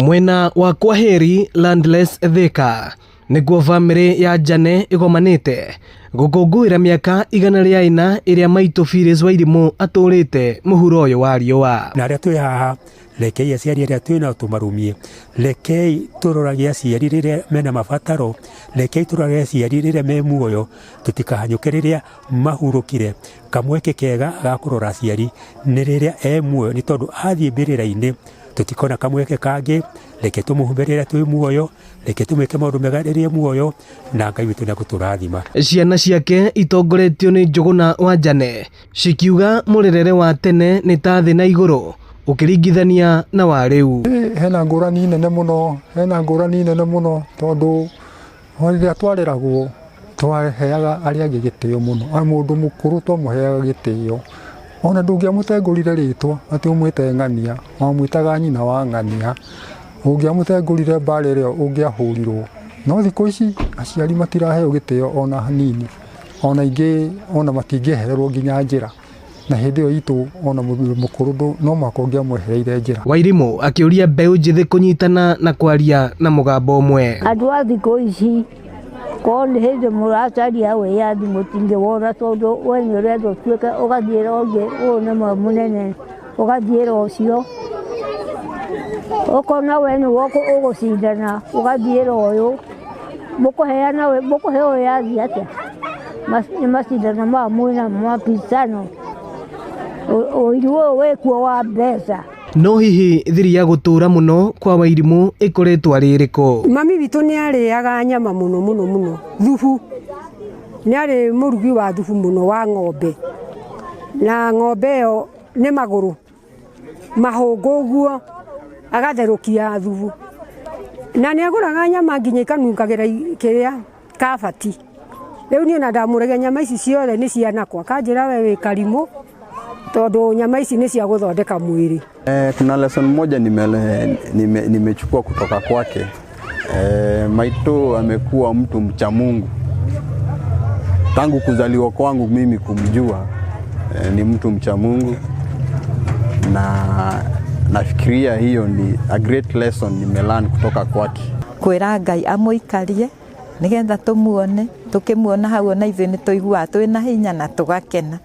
Mwena wa Kwaheri Landless Thika nĩkuo bamĩrĩ ya Njane ĩgomanĩte gũkũngũĩra mĩaka 104 ĩrĩa maitũ Phyllis Wairimu atũrĩte mũhuro ũyũ wa riũa. Na arĩa twĩ haha, rekei aciari arĩa twĩ nao tũmarũmie, rekei tũrorage aciari rĩrĩa mena mabataro, rekei tũrorage aciari rĩrĩa me muoyo, tũtikahanyũke rĩrĩa mahurũkire. Kamweke kega ga kũrora aciari nĩ rĩrĩa e muoyo, nĩ tondũ athiĩ mbĩrĩra-inĩ tũtikona kamweke kangĩ. Reke tũmũhume rĩrĩa twĩ muoyo, reke tũmwĩke maũndũ mega rĩrĩa e muoyo, na Ngai witũ nĩ egũtũrathima. Ciana ciake itongoretio nĩ Njũgũna wa Njane cikiuga mũrerere wa tene nĩ ta thĩ na igũrũ ũkĩringithania na wa rĩu. Hena ngũrani nene mũno, hena ngũrani nene mũno tondũ rĩrĩa twareragwo twaheaga arĩa angĩ gĩtĩo mũno. Mũndũ mũkũrũ twamũheaga gĩtĩo. Ona ndũngĩamũtengũrire rĩtwa atĩ ũmwĩte ng'ania, wamwĩtaga nyina wa ng'ania. Ũngĩamũtengũrire mbara ĩrĩa ũngĩahũrirwo. No thikũ ici aciari matiraheo gĩtĩo ona hanini. Ona ingĩ ona matingĩehererwo nginya njĩra. Na hĩndĩ ĩyo itũ ona mũndũ mũkũrũ no mũhaka ũngĩamwehereire njĩra. Wairimu akĩũria mbeũ njĩthĩ kũnyitana na kwaria na mũgambo ũmwe. Andũ a thikũ ici korwo nĩ hĩndĩ mũracaria wĩyathi mũtingĩwona tondũ we nĩ ũrenda ũtuĩke ũgathiĩra ũngĩ ũyũ nĩ mũnene ũgathiĩra ũcio ũkona we nĩwe ũgũcindana ũgathiĩra ũyũ mũkũheana mũkũheo wĩyathi atĩa? Nĩ macindano maya mwĩnamo mapisano ũiru ũyũ wĩkuo wa mbeca. No hihi thiri ya gũtũra mũno kwa Wairimu ĩkoretwo arĩ ĩrĩkũ? Mami witũ nĩ arĩaga nyama mũno mũno mũno, thubu. Nĩ arĩ mũrugi wa thubu mũno wa ng'ombe. Na ng'ombe ĩyo nĩ magũrũ mahũngũ ũguo agatherũkia thubu. Na nĩ agũraga nyama nginya ikanungagĩra kĩrĩa kabati. Rĩu niĩ ona ndamũragia nyama ici ciothe nĩ cia nakũ, akanjĩra we wĩ karimũ tondũ nyama ici nĩ cia gũthondeka mwĩrĩ. Kuna lesson moja nimechukua kutoka kwake. Maito amekuwa mtu mcha Mungu. Tangu kuzaliwa kwangu mimi kumjua, ni mtu mcha Mungu, na nafikiria hiyo ni a great lesson nimelearn kutoka kwake. Kwĩra Ngai amũikarie nĩgetha tũmuone, tũkĩmuona hau ona ithuĩ nĩ tũiguaga twĩna hinya na tũgakena.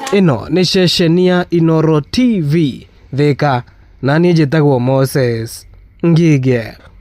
Ĩno nĩ ceceni ya Inooro TV Thika, na niĩ njĩtagwo Moses Ngige.